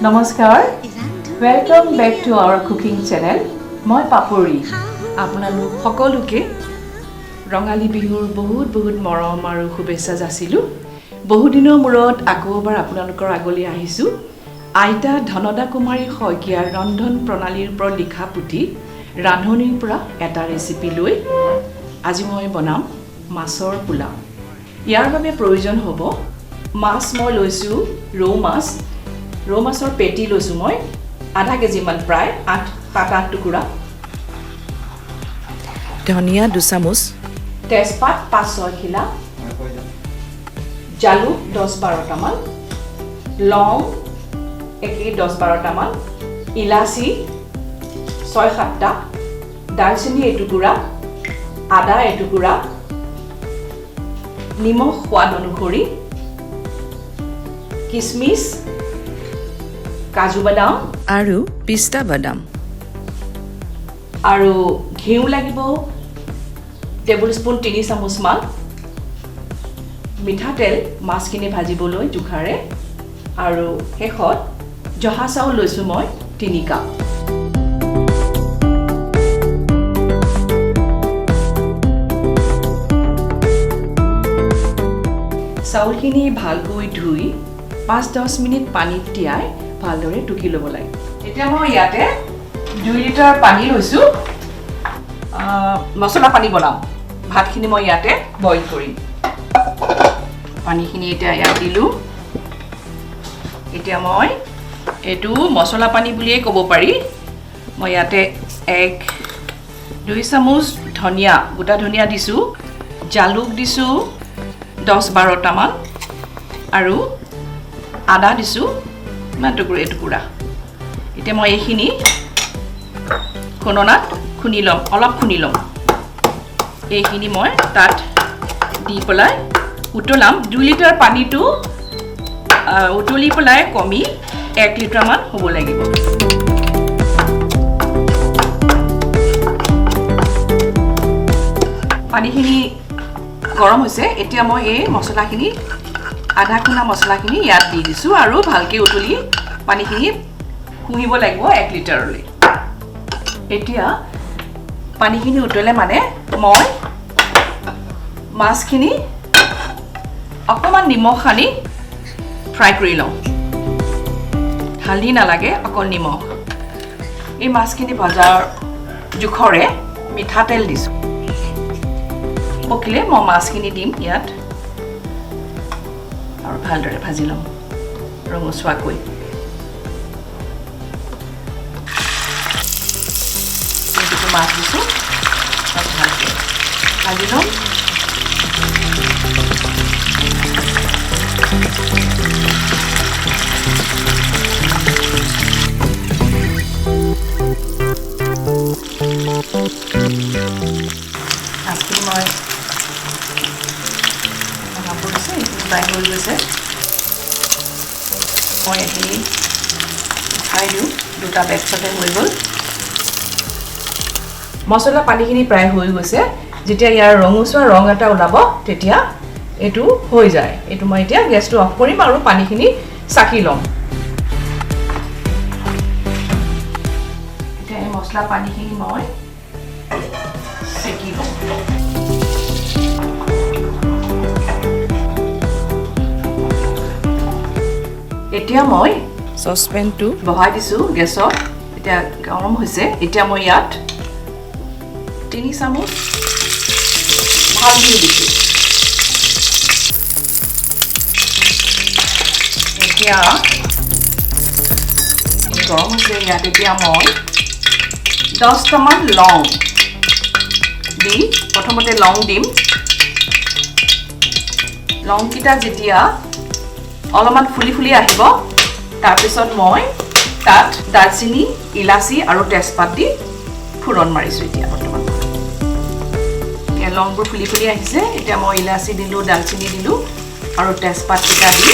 নমস্কাৰ, welcome back to our cooking channel. মই পাপৰি। আপোনালোক সকলোকে ৰঙালী বিহুৰ বহুত বহুত মৰম আৰু শুভেচ্ছা যাচিলোঁ। বহুদিনৰ মূৰত আকৌ এবাৰ আপোনালোকৰ আগলৈ আহিছোঁ। আইতা ধনদা কুমাৰী শইকীয়াৰ ৰন্ধন প্ৰণালীৰ ওপৰত লিখা পুথি ৰান্ধনীৰ পৰা এটা ৰেচিপি লৈ আজি মই বনাম মাছৰ পোলাও। ইয়াৰ বাবে প্ৰয়োজন হ'ব মাছ। মই লৈছোঁ ৰৌ মাছ। ৰৌ মাছৰ পেটি লৈছোঁ মই আধা কেজিমান, প্ৰায় 8, 7, 8 টুকুৰা। ধনিয়া 2 চামুচ, তেজপাত 5, 6 খিলা, জালুক 10, 12টামান, লং একেই 10, 12টামান, ইলাচি 6, 7টা, দালচেনি এটুকুৰা, আদা এটুকুৰা, নিমখ সোৱাদ অনুসৰি, কিচমিচ, কাজু বাদাম আৰু পিস্তা বাদাম। আৰু ঘিউ লাগিব টেবুল স্পুন 3 চামুচমান, মিঠাতেল মাছখিনি ভাজিবলৈ জোখাৰে, আৰু শেষত জহা চাউল লৈছোঁ মই 3 কাপ। চাউলখিনি ভালকৈ ধুই 5, 10 মিনিট পানীত তিয়াই ভালদৰে টুকি ল'ব লাগে। এতিয়া মই ইয়াতে 2 লিটাৰ পানী লৈছোঁ। মছলা পানী বনাম। ভাতখিনি মই ইয়াতে বইল কৰিম। পানীখিনি এতিয়া ইয়াত দিলোঁ। এতিয়া মই এইটো মছলা পানী বুলিয়েই ক'ব পাৰি। মই ইয়াতে 1, 2 চামুচ ধনিয়া, গোটা ধনিয়া দিছোঁ, জালুক দিছোঁ 10, 12টামান আৰু আদা দিছোঁ ইমান টুকুৰা, এটুকুৰা। এতিয়া মই এইখিনি খুন্দনাত খুন্দি ল'ম, অলপ খুন্দি ল'ম। এইখিনি মই তাত দি পেলাই উতলাম। 2 লিটাৰ পানীটো উতলি পেলাই কমি 1 লিটাৰমান হ'ব লাগিব। পানীখিনি গৰম হৈছে। এতিয়া মই এই মছলাখিনি, আধা খুন্দা মছলাখিনি ইয়াত দি দিছোঁ আৰু ভালকৈ উতলি পানীখিনি শুহিব লাগিব 1 লিটাৰলৈ। এতিয়া পানীখিনি উতলে মানে মই মাছখিনি অকণমান নিমখ সানি ফ্ৰাই কৰি লওঁ। হালধি নালাগে, অকল নিমখ। এই মাছখিনি ভজাৰ জোখৰে মিঠাতেল দিছোঁ। পকিলে মই মাছখিনি দিম ইয়াত আৰু ভালদৰে ভাজি ল'ম ৰঙচুৱাকৈ। যিটো মাছ দিছোঁ তাত ভালকৈ ভাজি ল'ম। মাছখিনি মই ৰঙা পৰিছে, এইখিনি ফ্ৰাই হৈ গৈছে। মই এইখিনি উঠাই দিওঁ। দুটা বেটছতে হৈ গ'ল। মছলা পানীখিনি প্ৰায় হৈ গৈছে। যেতিয়া ইয়াৰ ৰঙচুৱা ৰং এটা ওলাব, তেতিয়া এইটো হৈ যায়। এইটো মই এতিয়া গেছটো অফ কৰিম আৰু পানীখিনি চাকি ল'ম। এতিয়া এই মছলা পানীখিনি মই চেকি ল'ম। এতিয়া মই চচপেনটো বহাই দিছোঁ গেছত। এতিয়া গৰম হৈছে। এতিয়া মই ইয়াত 3 চামুচ ভাল ঘিউ দিছোঁ। এতিয়া গৰম হৈছে। ইয়াত এতিয়া মই 10টামান লং দি, প্ৰথমতে লং দিম। লংকেইটা যেতিয়া অলপমান ফুলি ফুলি আহিব, তাৰপিছত মই তাত দালচেনি, ইলাচি আৰু তেজপাত দি ফোৰণ মাৰিছোঁ। এতিয়া বৰ্তমান এতিয়া লংবোৰ ফুলি ফুলি আহিছে। এতিয়া মই ইলাচি দিলোঁ, দালচেনি দিলোঁ আৰু তেজপাতকেইটা দি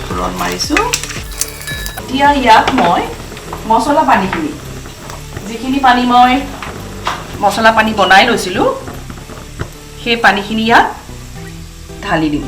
ফোৰণ মাৰিছোঁ। এতিয়া ইয়াত মই মছলা পানীখিনি, যিখিনি পানী মই মছলা পানী বনাই লৈছিলোঁ, সেই পানীখিনি ইয়াত ঢালি দিম।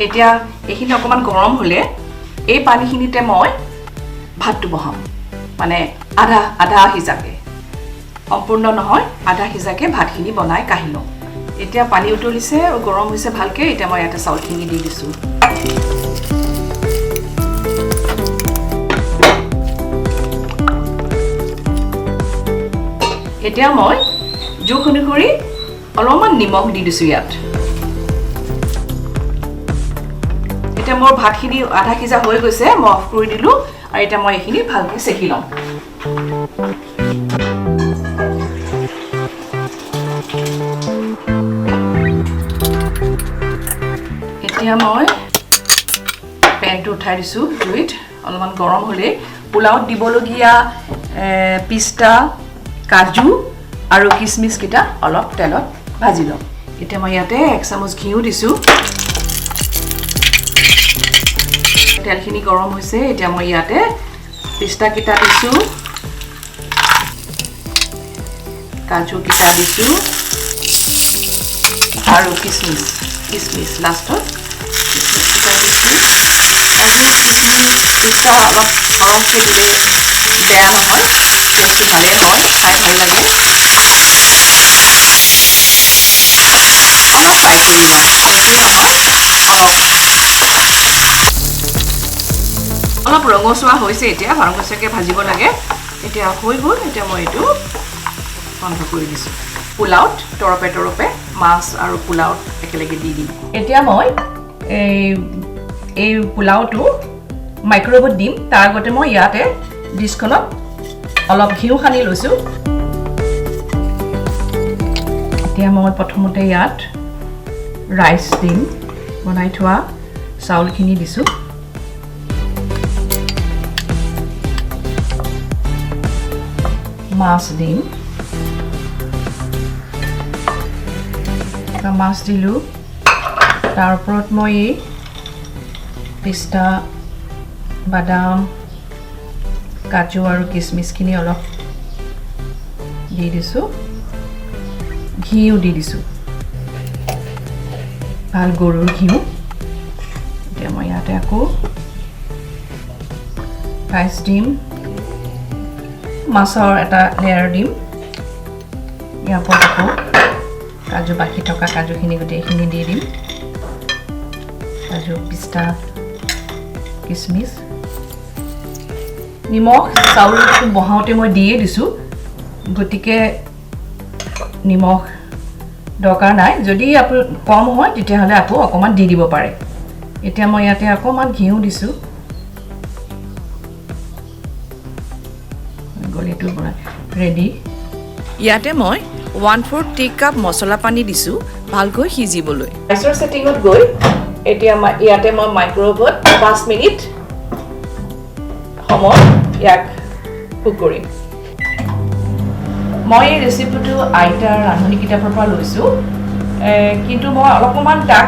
এতিয়া এইখিনি অকণমান গৰম হ'লে এই পানীখিনিতে মই ভাতটো বহাম, মানে আধা আধা সিজাকে, সম্পূৰ্ণ নহয়, আধা সিজাকে ভাতখিনি বনাই কাঢ়ি লওঁ। এতিয়া পানী উতলিছে, গৰম হৈছে ভালকৈ। এতিয়া মই ইয়াতে চাউলখিনি দি দিছোঁ। এতিয়া মই জোখ অনুসৰি অলপমান নিমখ দি দিছোঁ ইয়াত। এতিয়া মোৰ ভাতখিনি আধা সিজা হৈ গৈছে, মই অফ কৰি দিলোঁ আৰু এতিয়া মই এইখিনি ভালকৈ চেকি ল'ম। এতিয়া মই পেনটো উঠাই দিছোঁ জুইত। অলপমান গৰম হ'লেই পোলাওত দিবলগীয়া পিস্তা, কাজু আৰু কিচমিচকেইটা অলপ তেলত ভাজি ল'ম। এতিয়া মই ইয়াতে 1 চামুচ ঘিউ দিছোঁ। তেলখিনি গৰম হৈছে। এতিয়া মই ইয়াতে পিস্তাকেইটা দিছোঁ, কাজুকেইটা দিছোঁ আৰু কিচমিচ লাষ্টত কিচমিচকেইটা দিছোঁ। কাজু, কিচমিচ, পিস্তা অলপ সৰহকৈ দিলে বেয়া নহয়, টেষ্টটো ভালেই হয়, খাই ভাল লাগে। অলপ ফ্ৰাই কৰি লওঁ, বেছি নহয়, অলপ অলপ ৰঙচুৱা হৈছে। এতিয়া ৰঙচুৱাকৈ ভাজিব লাগে। এতিয়া হৈ গ'ল। এতিয়া মই এইটো বন্ধ কৰি দিছোঁ। পোলাওত তৰপে তৰপে মাছ আৰু পোলাওত একেলগে দি দিম। এতিয়া মই এই পোলাওটো মাইক্ৰ'ৱেভত দিম। তাৰ আগতে মই ইয়াতে ডিছখনত অলপ ঘিউ সানি লৈছোঁ। এতিয়া মই প্ৰথমতে ইয়াত ৰাইচ দিম, বনাই থোৱা চাউলখিনি দিছোঁ। মাছ দিম, মাছ দিলোঁ। তাৰ ওপৰত মই এই পিস্তা, বাদাম, কাজু আৰু কিচমিচখিনি অলপ দি দিছোঁ। ঘিউ দি দিছোঁ, ভাল গৰুৰ ঘিউ। এতিয়া মই ইয়াতে আকৌ ৰাইচ দিম, মাছৰ এটা লেয়াৰ দিম। ইয়াৰ ওপৰত আকৌ কাজু, বাকী থকা কাজুখিনি গোটেইখিনি দি দিম, কাজু, পিস্তা, কিচমিচ। নিমখ চাউলটো বহাওঁতে মই দিয়ে দিছোঁ, গতিকে নিমখ দৰকাৰ নাই। যদি আপোনাৰ কম হয় তেতিয়াহ'লে আকৌ অকণমান দি দিব পাৰে। এতিয়া মই ইয়াতে অকণমান ঘিউ দিছোঁ। গলিটো বনাই ৰেডি। ইয়াতে মই 1/4 টি কাপ মছলা পানী দিছোঁ ভালকৈ সিজিবলৈ। ৰাইচৰ ছেটিঙত গৈ এতিয়া ইয়াতে মই মাইক্ৰ'ৱেভত 5 মিনিট সময় ইয়াক কুক কৰিম। মই এই ৰেচিপিটো আইতাৰ ৰান্ধনি কিতাপৰ পৰা লৈছোঁ, কিন্তু মই অলপমান তাক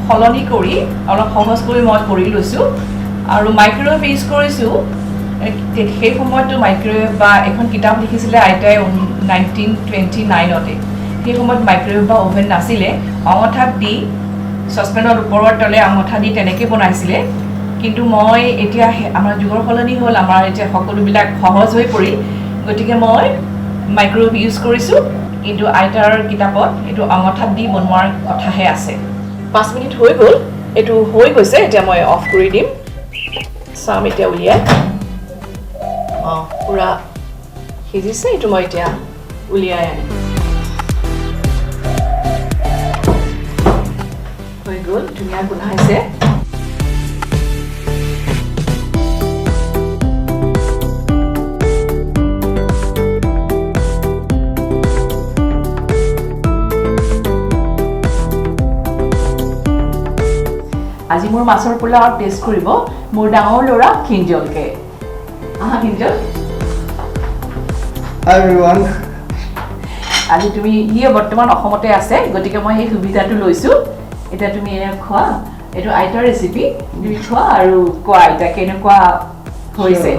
সলনি কৰি অলপ সহজ কৰি মই কৰি লৈছোঁ আৰু মাইক্ৰ'ৱেভ ইউজ কৰিছোঁ। সেই সময়ততো মাইক্ৰ'ৱেভ বা এখন কিতাপ লিখিছিলে আইতাই 1929তে, সেই সময়ত মাইক্ৰ'ৱেভ বা অ'ভেন নাছিলে। অঙঠাত দি চচপেনৰ ওপৰত তলে অঙঠা দি তেনেকৈ বনাইছিলে। কিন্তু মই এতিয়া আমাৰ যুগৰ সলনি হ'ল, আমাৰ এতিয়া সকলোবিলাক সহজ হৈ পৰিল, গতিকে মই মাইক্ৰ'ৱেভ ইউজ কৰিছোঁ। কিন্তু আইতাৰ কিতাপত এইটো অঙঠাত দি বনোৱাৰ কথাহে আছে। 5 মিনিট হৈ গ'ল, এইটো হৈ গৈছে। এতিয়া মই অফ কৰি দিম। চাম এতিয়া উলিয়াই। পূৰা সিজিছে। এইটো মই এতিয়া উলিয়াই আনিম। হৈ গ'ল, ধুনীয়া গোন্ধাইছে। আজি মোৰ মাছৰ পোলাও টেষ্ট কৰিব মোৰ ডাঙৰ ল'ৰা কিঞ্জলকে। আহা কিঞ্জল। Hi everyone. আজি তুমি সিও বৰ্তমান অসমতে আছে, গতিকে মই সেই সুবিধাটো লৈছোঁ। এতিয়া তুমি এয়া খোৱা, এইটো আইতাৰ ৰেচিপি, তুমি খোৱা আৰু কোৱা আইতা কেনেকুৱা হৈছে।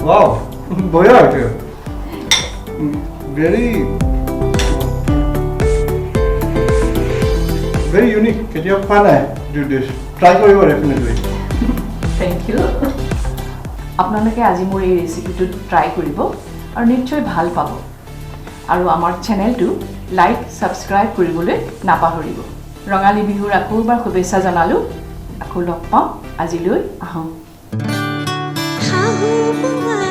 ৱাও, বঢ়িয়া হৈছে। ভেৰি ভেৰি ইউনিক, কেতিয়াও খোৱা নাই এইটো ডিছ। ট্ৰাই কৰিব ডেফিনেটলি। Thank you. আপোনালোকে আজি মোৰ এই ৰেচিপিটো ট্ৰাই কৰিব আৰু নিশ্চয় ভাল পাব আৰু আমাৰ চেনেলটো লাইক, ছাবস্ক্ৰাইব কৰিবলৈ নাপাহৰিব। ৰঙালী বিহুৰ আকৌ এবাৰ শুভেচ্ছা জনালোঁ। আকৌ লগ পাম, আজিলৈ আহোঁ। শাহু।